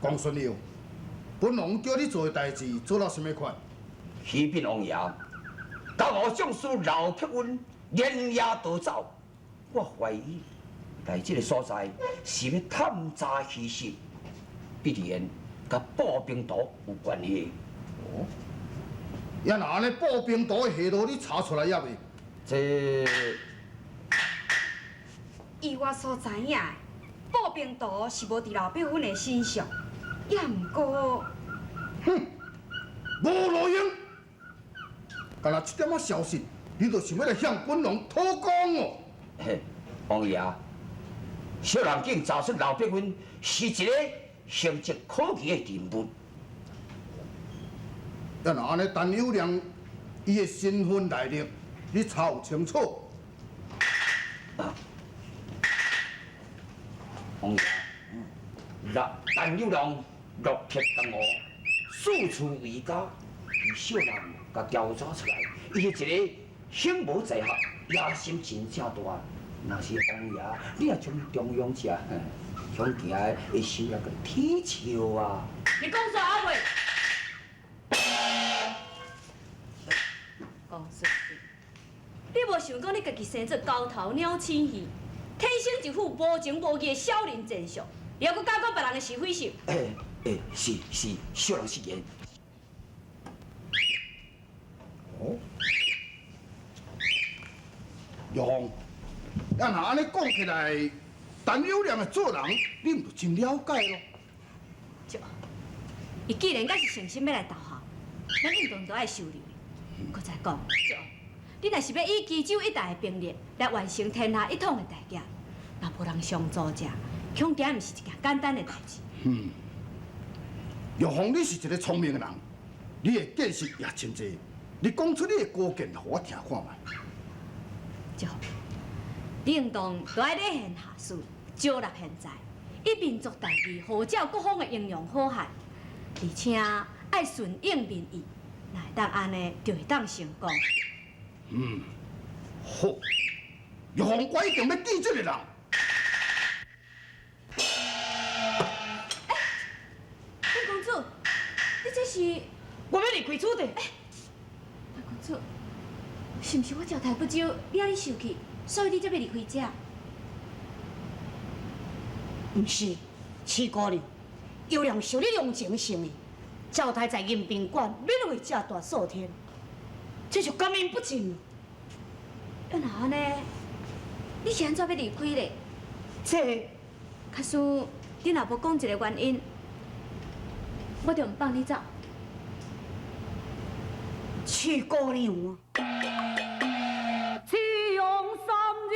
公孫耀，本王叫你做的代誌做到啥物款？啟稟王爺，江湖將士劉碧雲連夜逃走，我懷疑來這个所在是欲探查虛實，必然佮步兵圖有關係。哦，啊若按呢步兵圖的下落你查出來猶未？這依我所知影的，步兵圖是無佇劉碧雲的身上，也毋過，哼，無路用。干焦這點仔消息，你就想欲來向本王討講哦？嘿，王爺，小人竟查出劉碧雲是一个形跡可疑的人物。啊，若按呢，陳友諒伊的身份來歷，你查有清楚？啊，王爺，那陳友諒落魄江湖，四處為家，伊小人共調查出來，伊是一个醒無在學，野心真正大。若是王爺，你若將伊重用者，恐驚會收那個鐵笑啊！你講煞猶未？公孫，你無想講你家己生做九頭鳥鼠魚，天生一副無情無義的小人賤相，你猶閣敢講別人的是非是？欸欸，是是，小人失言。哦，玉鳳，啊，若按呢講起來，陳友諒的做人，你毋就真了解囉？對，伊既然敢是誠心欲來投降，咱應當都愛收留伊。閣再講，你若是欲以岐州一帶的兵力來完成天下一統的大業，若無人相助者，恐驚毋是一件簡單的代誌。嗯，玉鳳，你是一个聰明的人，你的見識也真濟，你講出你的高見，予我聽看覓。對，你應當都愛禮賢下士，招納賢才，以民族大義號召各方的英雄好漢，而且愛順應民意，若會當按呢，就會當成功。嗯，好，玉鳳，我一定欲見這个人。欸，陳公子，你這是？我欲離開此地。欸，陳公子，是毋是我招待不周，你按呢受氣，所以你才欲離開這？毋是，徐姑娘，友諒受你用情誠意，招待在迎賓館免費食大數天，這就感恩不盡。啊，若按呢，你是按怎欲離開咧？這，假使你若無講一个原因，我就毋放你走。徐姑娘啊，只用3日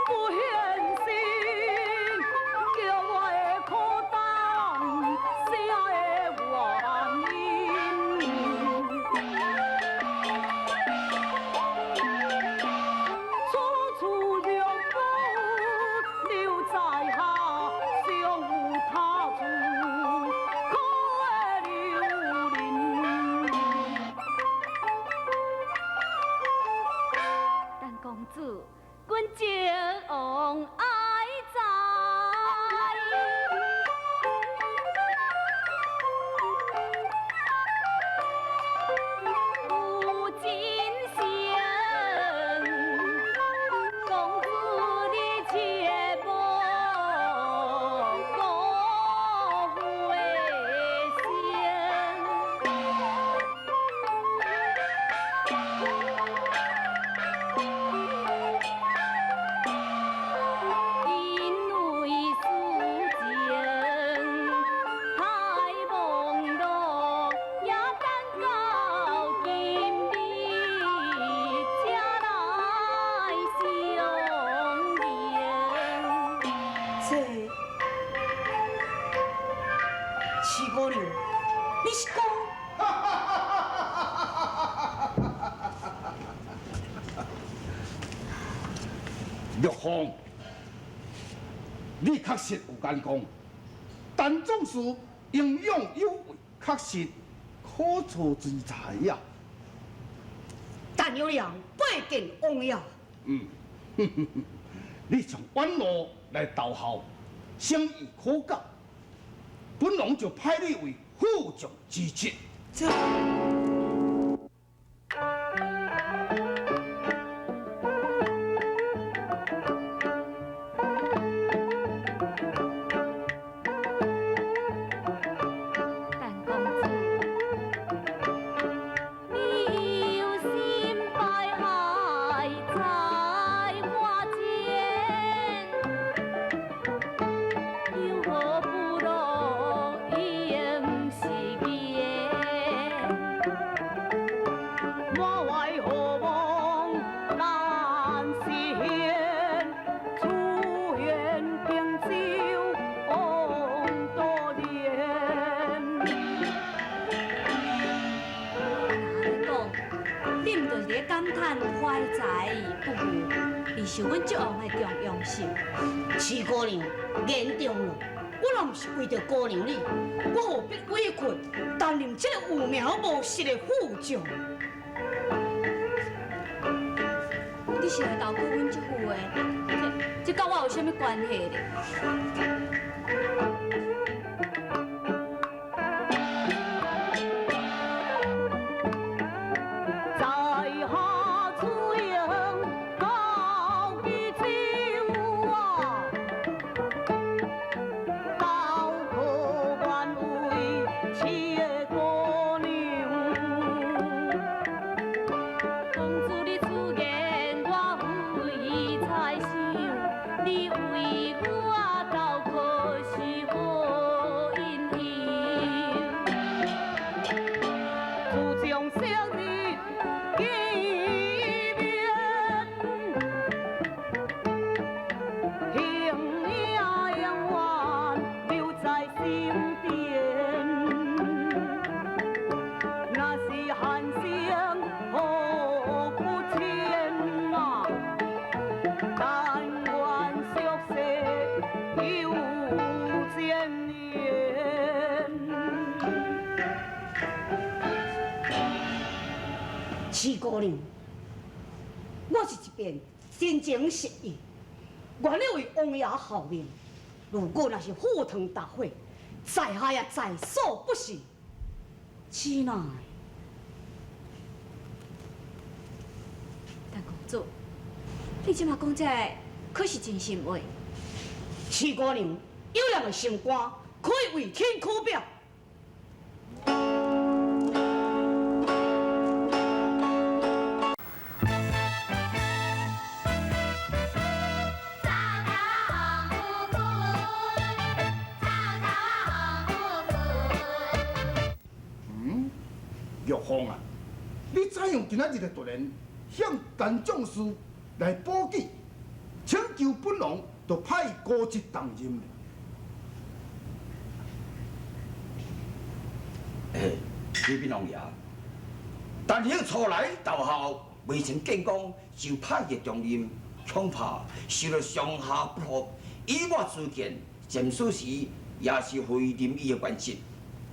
不現身，叫我的苦等啥个原因？處處若不留在下，尚有他處可留戀。陳公子，阮情王愛在。有真誠，公子你切莫辜負心。因為思情太忙碌，也等到今日才來相認。這，徐姑娘，你是講？玉鳳，你確實有眼光，陳總司英勇有為，確實可造之才呀。陳友諒拜見王爺。嗯，你从远路来投效，诚意可嘉，本王就派你为副将之职。这。受阮祝王的重用是？徐姑娘言重了，我若毋是为著姑娘你，我何必委屈担任这个有名无实的副将？你是来投靠阮舅父的，这佮我有啥物关系咧？徐姑娘，我是一遍真情实意，愿意为王爷效命。如果若是赴汤蹈火，在下也在所不辞。此乃，陈公主，你这马讲这个可是真心话？徐姑娘，有人的心肝可以为天可表。玉凤啊，你怎样今仔日就突然向陈将士来报警，请求本王就派伊高职重任？哎，启禀王爷，陈兴初来投效，未曾建功就派伊重任，恐怕受到上下不服。以我之见，暂时时也是回任伊的原职，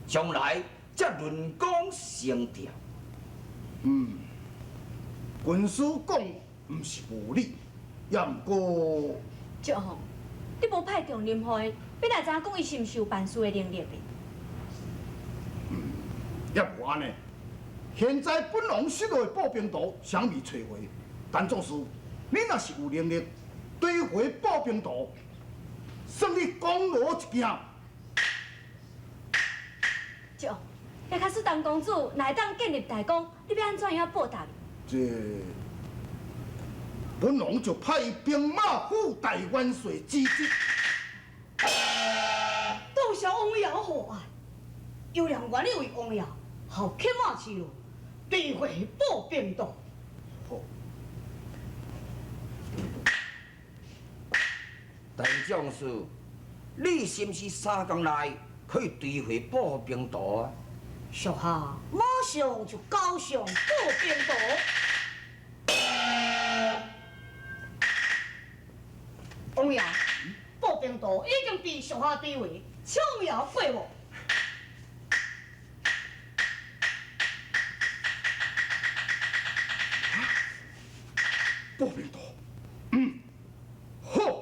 将来才论功升调。军师讲毋是无理，也毋过，祝王，你无派重任予伊，你哪知影讲伊是毋是有办事的能力咧？也无按呢。现在本王失落的步兵图尚未找回，陈总师，你若是有能力追回步兵图，算你功劳一件。祝王，若假使陈公子若会当建立大功，你欲按怎样报答？这本王就派兵马副大元帅之职。多谢王爷厚爱，有良愿意为王爷效骑马之劳，追回步兵图。好。陈将士，你是毋是三工内可以追回步兵图啊？属下马上就交上步兵图。王爷，步兵图已经被属下追回，请王爷过目。步兵图，好。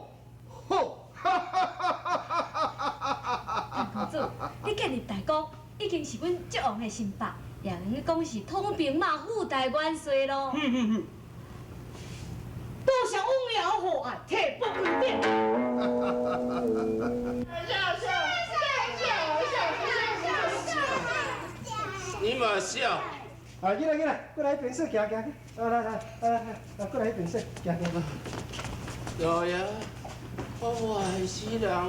建立大功，已經是阮祝王的心腹，也用得講是統兵馬副大元帥咯。多謝王爺厚愛，提拔為頂。你嘛笑？啊，起來起來，過來彼邊說，行行去。啊來來，啊來，過來彼邊說，行行。老爺，我壞死人啊！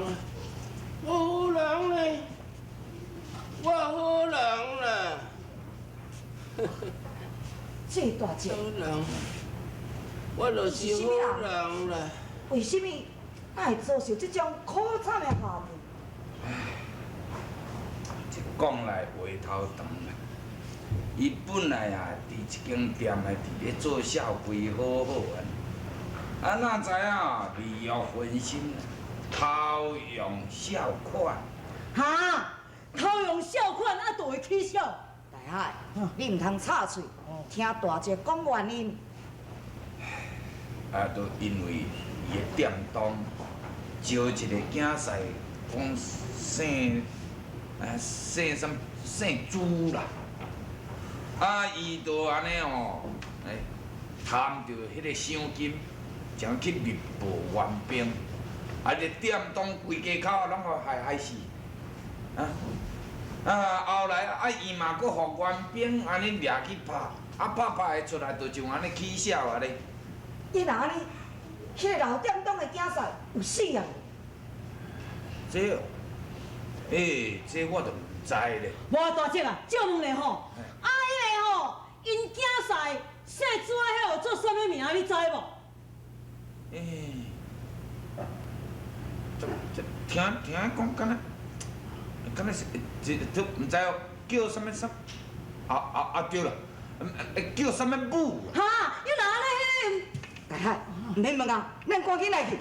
我好人呢，我好人啦。這大姐，好人，我就是好人啦。為什麼愛遭受這種苦慘的下場？這講來話頭長啦。伊本來啊，佇這間店啊，佇咧做痟虧好好啊，啊哪知影利欲熏心，偷用痟款。哈，偷用痟款啊，就會起痟。大海，你毋通插喙，聽大姐講原因。啊，都因為伊的店東招一個囝婿，講姓啊姓啥姓朱啦。啊！伊就按呢哦，哎，貪著彼个賞金，才去入報援兵。啊！這店東規家口攏予害害死。啊啊！後來啊，伊嘛閣予援兵按呢掠去拍，啊拍拍會出來，就像按呢起痟啊咧。伊若按呢，彼个老店東的囝婿有死啊？這哦，欸，這我就毋知咧。無大姐啊，借問咧吼，啊，彼个吼，𪜶囝婿姓朱的彼個做啥物名？你知無？欸，這這聽聽講，敢若敢若是這這毋知哦，叫啥物啥？啊啊啊對啦，叫啥物母？哈，你若按呢？大海，毋免問啊，咱趕緊來去。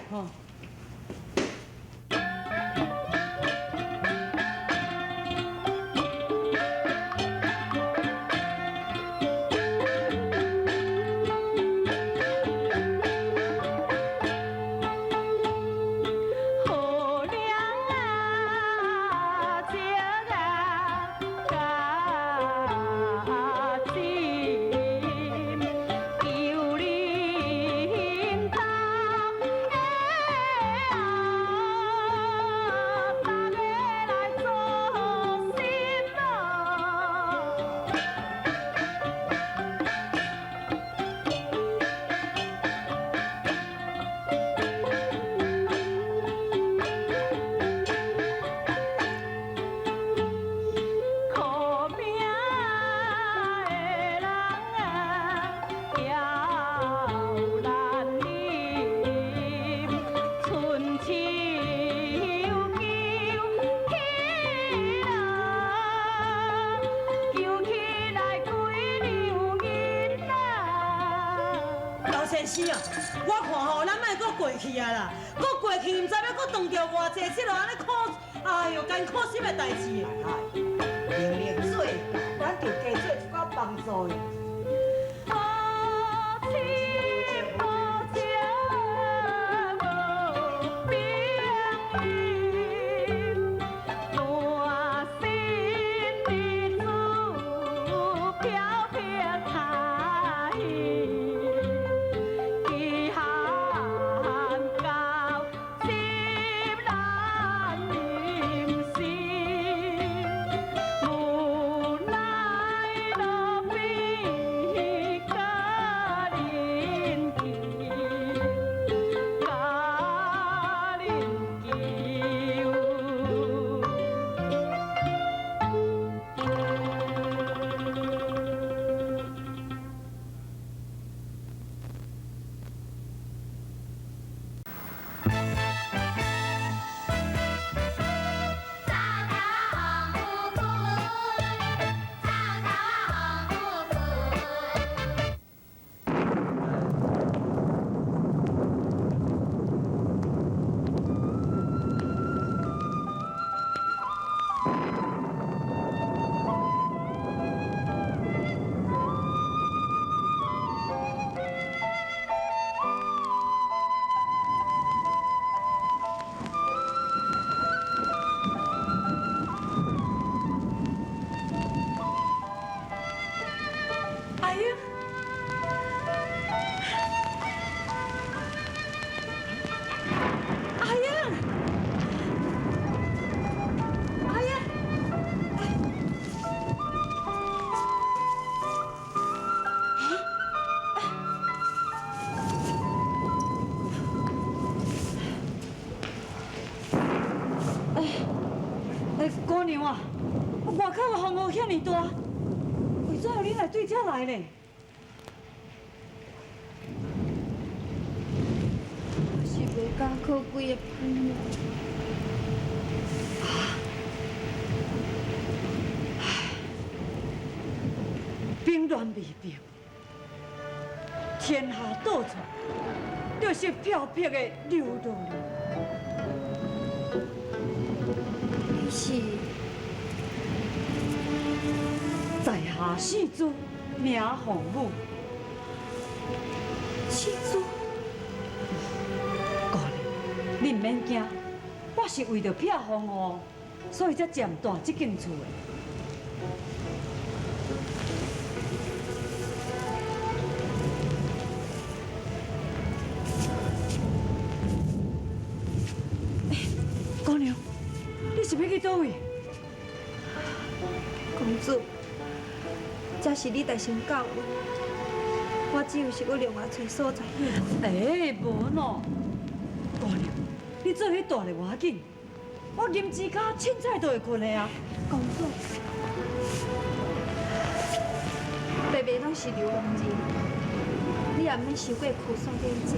先生啊，我看吼，咱莫閣過去啊啦，閣過去毋知欲閣撞著偌濟這落按呢苦，哎喲，艱苦心的代誌。能力做到，咱就加做一寡幫助伊。娘啊，外口的风雨遐尔大，为怎样恁来对遮来呢？我是无家可归的朋友。啊！兵乱未平，天下到处都是飘泊的流浪人。你是？在下姓朱，名凤舞。姓朱？姑娘，你毋免惊，我是为著避风雨，所以才暂住这间厝的。姑娘，你是欲去佗位？公主，这是你代先到位，我只有是欲另外揣所在。欸，无喏，姑娘，你做彼大咧无要紧，我银枝跤凊彩都会睏的啊。公主，白白攏是流浪人，你也毋免受过苦爽点子，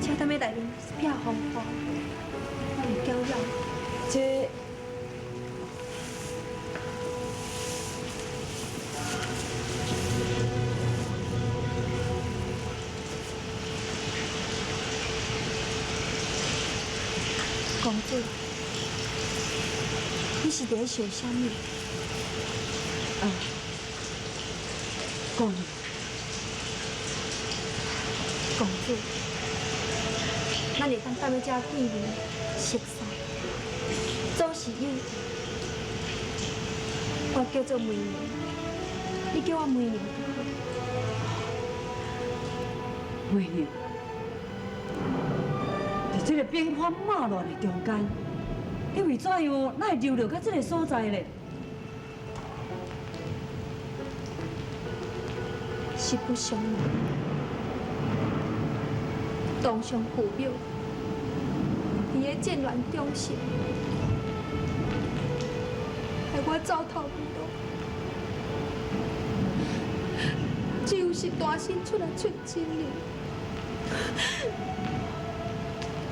请踮咧内面避风雨，我会搅扰。这。公主，你是伫咧想啥物？啊，姑娘，公主，咱会当踮咧遮见面熟似，总是友谊。我叫做梅娘，你叫我梅娘就好。梅娘。伫这个兵荒马乱的中间，你为怎样哪会流落到这个所在咧？实不相瞒，同上父母伫个战乱中时，害我走投无路，只有是单身出来出亲人。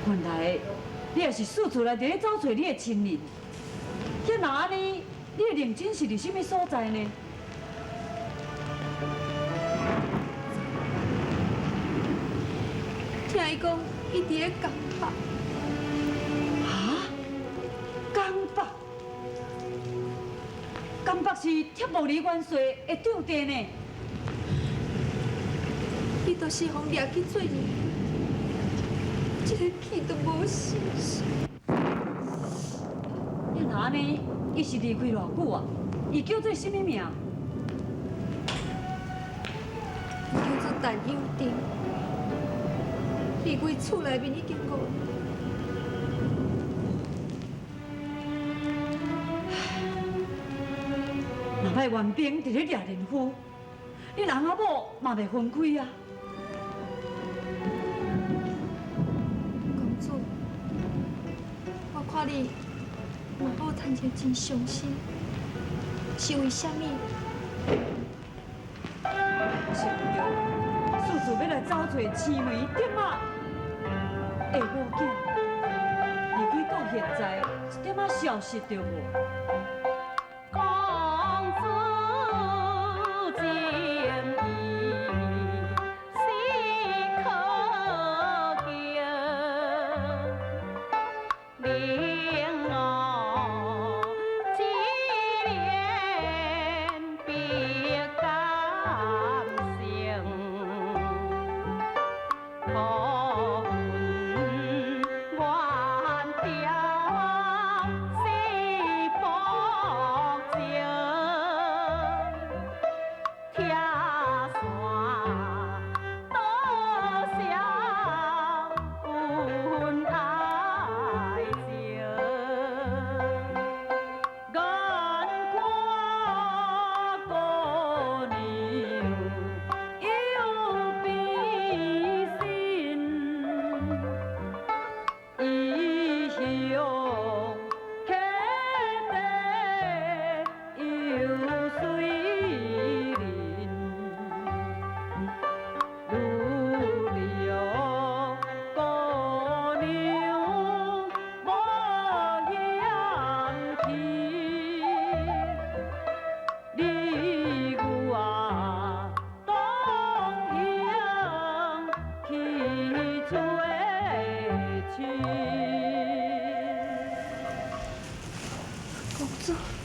原来你也是四处来伫咧走揣你的亲人，遐若按呢，你的认真是伫啥物所在呢？听伊讲，伊伫咧江北。哈？江北？江北是铁木儿元帅的驻地呢。伊就是予掠去做人。这个气都无声息。你若按呢，伊是离开偌久啊？伊叫做啥物名？叫做陈友定。离开厝内面已经5年。若派援兵伫咧掠人夫，恁翁仔某嘛袂分开啊？公主，我看你嘛好亲像真伤心，是为啥物？是为著四处欲来走揣青梅竹马的某囝，离开到现在一点仔消息都无。公主情义是可敬，令我一念别感情，可恨冤家是报。公主。